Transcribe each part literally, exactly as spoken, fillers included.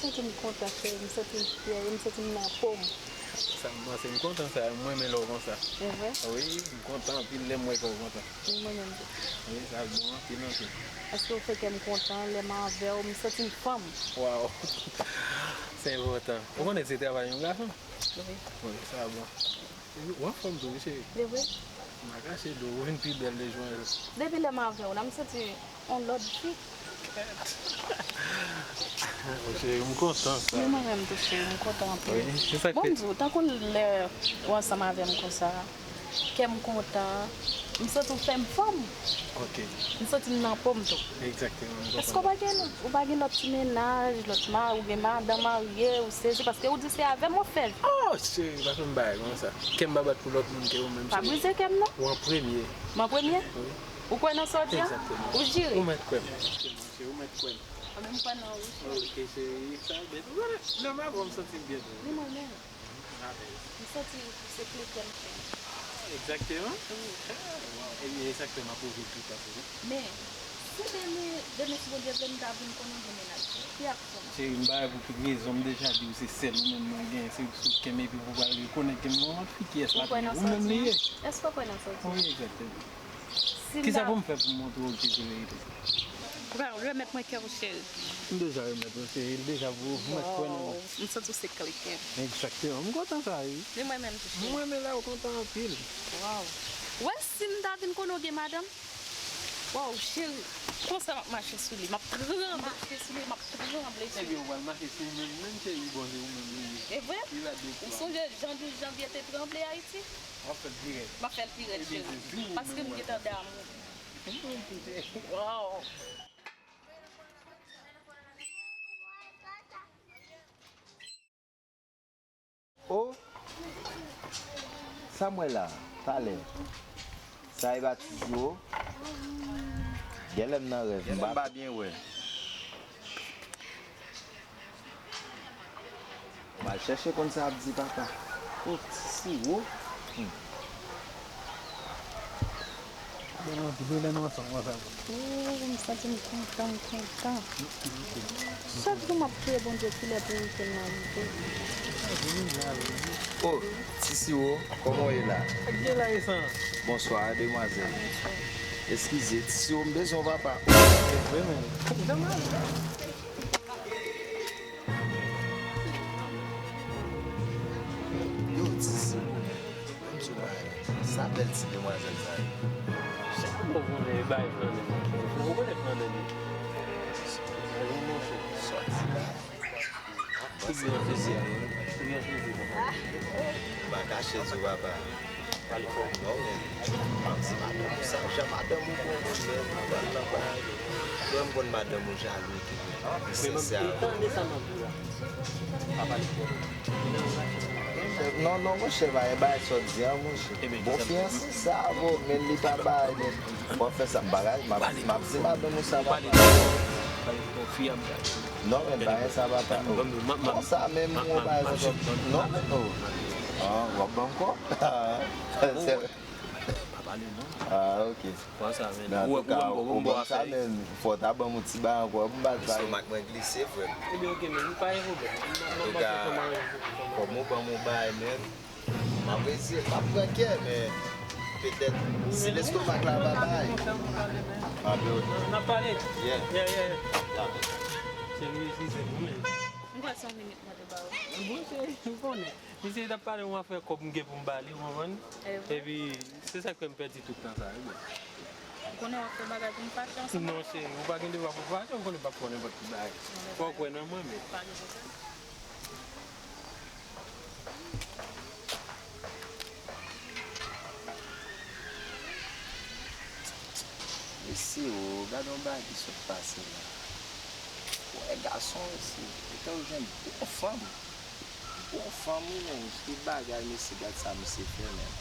M santi m kontan, cheri. M santi m fyè, m santi m nan po m. Sa m panse, m kontan sa, m renmen lè w konsa. Se vre? Wi, m kontan anpil lè m wè kè w kontan. Ni mwen menm tou. Wi, sa bon anpil, anpil. Paske w fè kè m kontan, lè m avè w, m santi m fanm. Waw! Se enpòtan. Ou konnen se travay yon gason? Wi. Wi, sa bon. Ou anfòm tou, wi, cheri. Se vre? M pa kache di w, ou vin pi bèl de jou an jou. Depi lè m avè w la, m santi yon lòt vi. Cheri, m kontan sa. Wi, mwen menm tou, cheri, m kontan anpil. Wi, se sa k fè. Bon, m di w, tankou lè ou ansanm avè m konsa, kè m kontan, m santi w fè m fanm. Ok. M santi m nan po m tou. Egzakteman, m konprann. Èske w pa gen, ou pa gen lòt ti mennaj, lòt ma-, ou gen madanm marye, ou sezi, paske ou di se avè m w ap fè vi? Oh, cheri, pa fè m bagay konsa. Kè m pa bat pou lòt moun ke ou menm, cheri. Pa brize kè m, non. Ou an premye. Mwen premye? Wi. Ou kwè nan sa w di a? Egzakteman. Ou jire? Ou mèt kwè m. Egzakteman, cheri, ou mèt kwè m. Mwen menm m kwè nan ou, cheri. Ok, cheri, sa bèl. Ou konnen, lè m avè w, m santi m byen tou. Ni mwen menm. M santi se plen kè m fè. Ah, egzakteman. Wi. Ah, waw. Ebyen, e sa k fè m ap pwouve l toutan pou ou. Men, si demen, demen si Bondye vle, m ta vin konnen w gen mennaj. Ki ap fè m? Cheri, m pa wè pou ki rezon, m deja di w se sèl ou menm mwen gen, se sou kè m epi pou pral rekonèt ke m gon lòt fi kiyès l ap ye, ou menm li ye. Èske w kwè nan sa w di? Wi, egzakteman. Kisa pou m fè pou m montre w ki se verite? Ou pa remèt mwen kè w, cheri. M deja remèt ou, cheri. L deja pou ou. M mèt kwè nan ou. Waw, m santi w se kle kè m. Egzakteman. M kontan sa, wi. Ni mwen menm tou, cheri. M renmen lè w kontan anpil. Waw. Ou wè si m ta vin konnen w gen madanm? Waw, cheri. Konsa m ap mache sou li. M ap tranble. Mache sou li, m ap tranble, cheri. Ebyen, ou pral mache sou ou menm, menm cheri, bon, se ou menm li ye. E vre? Ou sonje jan douz janvye te tranble Ayiti? W ap fè l pi rèd. M ap fè l pi rèd, cheri. Paske m gentan damou. Waw! O! Sa m wè la, talè. Sa e pa Ti Siwo? Genlè m nan rèv, m pa byen wè. M al chèche konn sa ap di papa. O, Ti Siwo. Hmm. Bon, nou tou lè nou ansanm konsa. O, m santi m kontan, m kontan. Chak jou m ap priye Bondye kilè pou wikenn nan rive. O, Ti Siwo, kòman w ye la? Sa k gen la, Esan? Bonswa, demwazèl. Eskize, Ti Siwo, m bezwen w, papa. Vre, men. Yo, Ti Siwo. Ban m di w bagay. Sa bèl ti demwazèl sa ye. Sa bon konnen e bay flannen. Ou konnen flannen li. Sòti la. Figi w an figi. Figi w an figi. M pa kache di w, papa. Pale fò. Non, men, m ap di madanm ou sa, jan madanm ou bon moun, men, ou pral nan bagay. Lè m konn madanm ou jalou tou. Li sensè avè w. Tande sa m ap di w la. Pa pale fò. Non, non, monchè, pa gen bagay sa w di a, monchè. Bon, fiyanse sa, bro, men li pa bay, men w ap fè sa, m pa ka, m ap, m ap di madanm ou sa, papa. Pale fò, fi a m gade. Non, men pa gen sa, papa. Konsa menm, ou pa gen sa. Non, men, oh. Ah, w ap ban m kò? Pa pale non. Ah, ok. Konsa, men. Men antouka, ou ban m sa, men fò w ta ban m yon ti bagay ankò pou m pa t bay. Estomak mwen glise, frè m. Ebyen, ok, men pa gen pwoblèm. Antouka, kòm ou ban m yon bagay, men, m ap eseye, m ap pran kè, men petèt, si lestomak la pa bay. Anben, ok. N ap pale. Yeah. Yeah, yeah, yeah. Se Louis, se ou menm. M kwè se yon minit mwen te ba ou. Bon, se, ou konnen. Misye t ap pale yon afè kòb m gen pou m ba li, ou konprann? Epi, se sa k fè m pèdi tout tan sa, wi. Ou konnen w ap fè bagay pou m fache ansanm avè w? Non, cheri, ou pa gen devwa pou fache, ou konnen m p ap fè w nenpòt ki bagay. Fò w kwè nan mwen, men. Pa gen pwoblèm. Mesye o, gade yon bagay ki sot pase la. Wè gason, mesye, gentan yo jwenn bon fanm. Bon fanm, wi, men, ki bagay, mesye, gad sa misye fè, men.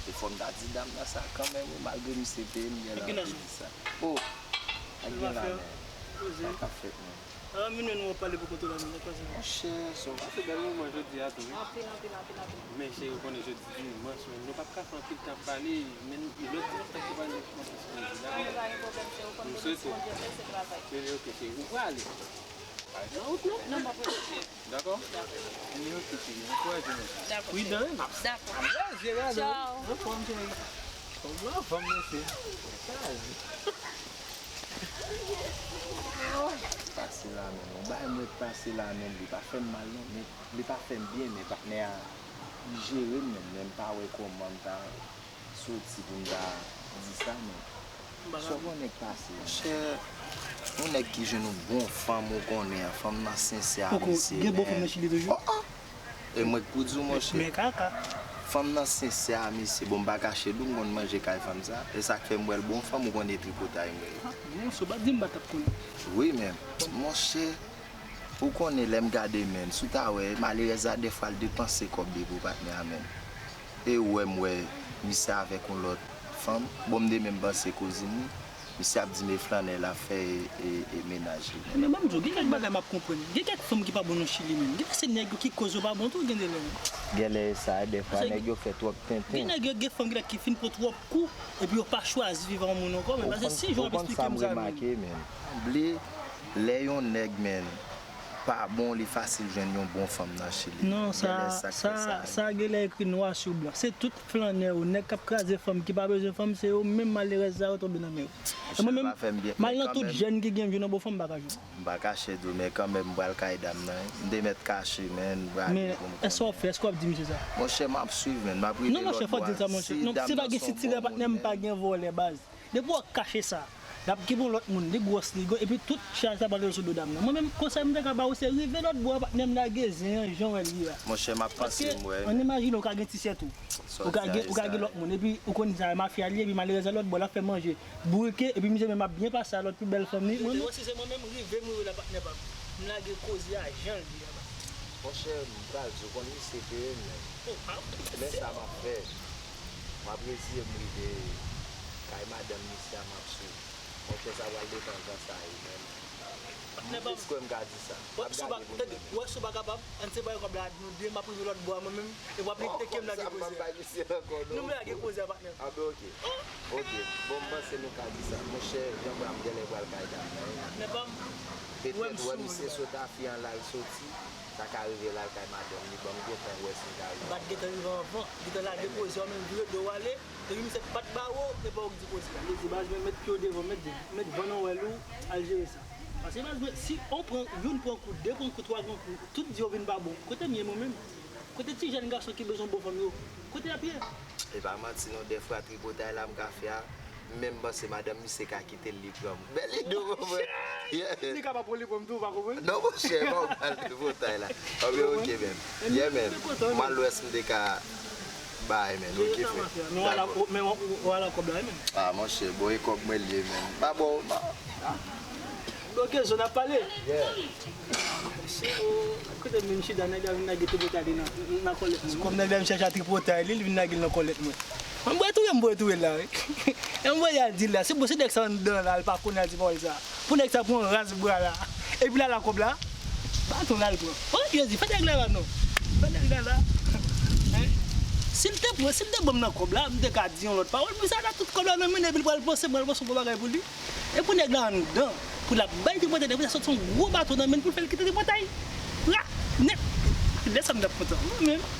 E fò m ta di dam nan sa kanmenm, wi, malgre misye peye m byen, l ap di sa. O, ak gen la, men. Sa k ap fèt, men? A, m vin wè nou ap pale pou kont ou la, men, nan pase. Monchè, sa w pa fè bèl moman jodi a tou, wi. Anpil, anpil, anpil, anpil. Men, cheri, ou konnen jodi dimanch, men, nou p ap ka fè anpil tan ap pale, men, lòt dimanch, n ap pale nan kòmantè sou Bondye la. Anben, pa gen pwoblèm, cheri, ou konn demen si Bondye vle, se travay. Cheri, ok, cheri, ou prale. Nan wout non? Non, m ap rete. Dakò? Anyway, ok, cheri. Ankouraje nou. Dakò, cheri. Pridan, wi, m ap, dakò, m ap raze la, non. Tchao. Anfòm, cheri. Kòman fanm mesye? Sa a ye. Pase la menm. Yon bagay mwen pase la menm. Li pa fè m mal, non. Men li pa fè m byen, men patnè a, li jere m menm. Men m pa wè kòman m ta soti pou m ta di sa, men sa w konnen k pase. Monchè, yon nèg ki jwenn yon bon fanm, ou konnen an, fanm nan sensè a, mesye. Poko gen bon fanm nan Chili toujou? Oh, oh. E mwen k pou di w, monchè. Men kaka. Fanm nan sensè a, mesye. Bon, m pa kache di w, m konn manje kay fanm sa. E sa k fè m wè l bon fanm, ou konnen tripotay mwen. Ah, bon, si w pa t di m, m pa t ap konnen. Wi, men, monchè, ou konnen lè m gade, men, si w ta wè, malerèz la, dèfwa, l depanse kòb li pou patnè a, men. E ou wè m wè misye avèk yon lòt fanm. Bon, m te menm panse kouzin li. Misye ap di m e flannè l ap fè e, e, e mennaj li. Men ban m di w, gen kèk bagay m ap konprann. Gen kèk fanm ki pa bon nan Chili menm. Gen se nèg yo ki koz yo pa bon tou, gen de lè. Genlè e sa, dèfwa nèg yo fè twòp tenten. Gen nèg yo, gen fanm ki fin pran twòp kou, epi yo pa chwazi viv ak yon moun ankò, men paske si jan w ap esplike m sa, men. Ou konn sa m remake, men. Sanble lè yon nèg, men, pa bon, li fasil jwenn yon bon fanm nan Chili. Non, sa, genlè sa k fè sa, sa, sa genlè ekri nwa sou blan. Se tout flannè yo, nèg k ap kraze fanm, ki pa bezwen fanm, se yo menm malerèz sa yo tonbe nan men yo. E mwen menm, m al nan tout jèn ki gen, m jwenn yon bon fanm, m pa ka jwenn. M pa kache di w, men kanmenm, m pral kay dam nan, wi. M te mèt kache, men, m prale pou m konnen. Men èske w ap fè, èske w ap di misye sa? Monchè, m ap swiv, men, m ap rele lòt bwa. Non, monchè, fò w di l sa, monchè. Non, si pa gen sitirè, patnè, m pa gen vòlè, baz. Depi w ap kache sa, l ap gen pou lòt moun, li gwòs, li gwo, epi tout chaj sa pral sou do dam nan. Mwen menm, konsèy m te ka ba w, se rive lòt bò, patnè m, lage zen an, jan w wè l ye a. Monchè, m ap panse, m wè. Paske, ann imajine w ka gen ti sè tou. Ou ka gen, ou ka gen lòt moun, epi ou konn sa, mafya li ye, epi malerèz la lòt bò, l ap fè manje bourike, epi misye menm ap byen pase a lòt pi bèl fanm li. Mwen menm, si se mwen menm, rive m rive la, patnè pa m, m lage koze a jan l ye a. Monchè, m pral di w, konn misye ke, men, men sa m ap fè. M ap reziye m rive kay madanm misye a, m ap swiv. Monchè, sa pral depann jan sa ye, men. M jis kwè m ka di sa. M ap gade pou m wè. Tande, w wè si w pa kapab, ann separe kòb la nou de, m ap rive lòt bò a mwen menm, e w ap teke m lage koze a. Non, m lage koze a, patnè. Ah, ben, ok. Ok. Bon, m panse nou ka di sa. Monchè, jan mwen ap genlè pral kay dam nan, wi. Patnè pa m. Petèt, wè, misye sot a fi an la, l soti. Sa ka rive l al kay madanm li, ban m gentan wè si m ka rive. M pa t gentan rive anvan. Gentan lage koze a, w menm vire do w ale. Depi misye pa t ba w, se pa w k di koze a. Li di, baz, mwen met pye w devan, met, met van nan wèl ou, al jere sa. Paske, baz, mwen, si on pran, youn pran kou, de pran kou, twa pran kou, tout di yo vin pa bon. Kote m ye mwen menm? Kote ti jèn gason ki bezwen bon fanm yo? Kote y ap ye? E pa manti non, dèfwa tripotay la m ka fè a, m menm panse madanm misye ka kite l, li pran m. Bèl ide w, mon frè. Yeah. Li ka pa pran, li pran m tou, ou pa konprann? Non, monchè, pa w pral tripotay la. Anben, ok, men. Yeah, men. M al wè si m te ka bay, men. Ok, frè. Men w ala kòb la, men. Ah, monchè, bon, e kòb mwen l ye, men. Pa bon, pa. Ok, zòn ap pale. Yeah. Kote m menm chita, nèg la vin lage tripotay li nan, nan kòlèt mwen. Kòm nèg la vin chèche tripotay li, li vin lage l nan kòlèt mwen. Mwen bwè touye, m bwè touye l la, wi. E m voye al di l la. Se bon, se nèg sa anndan la, l pa konnen al di pawòl sa. Pou nèg sa pran ras bra la. Epi l ala kòb la. Baton l al pran. Oh, Jezi, fè nèg la la non. Fè nèg la la. Hein? Si l te pran, si l te ban m nan kòb la, m te ka di yon lòt pawòl. Men sa la, tout kòb la nan men l, epi l pral panse, pral panse yon bon bagay pou li. E pou nèg la anndan, pou l ap bay tripotay, pou l sot yon gwo baton nan men l, pou l fè l kite tripotay. Ra! Nèt! Lè sa m t ap kontan. Mwen menm.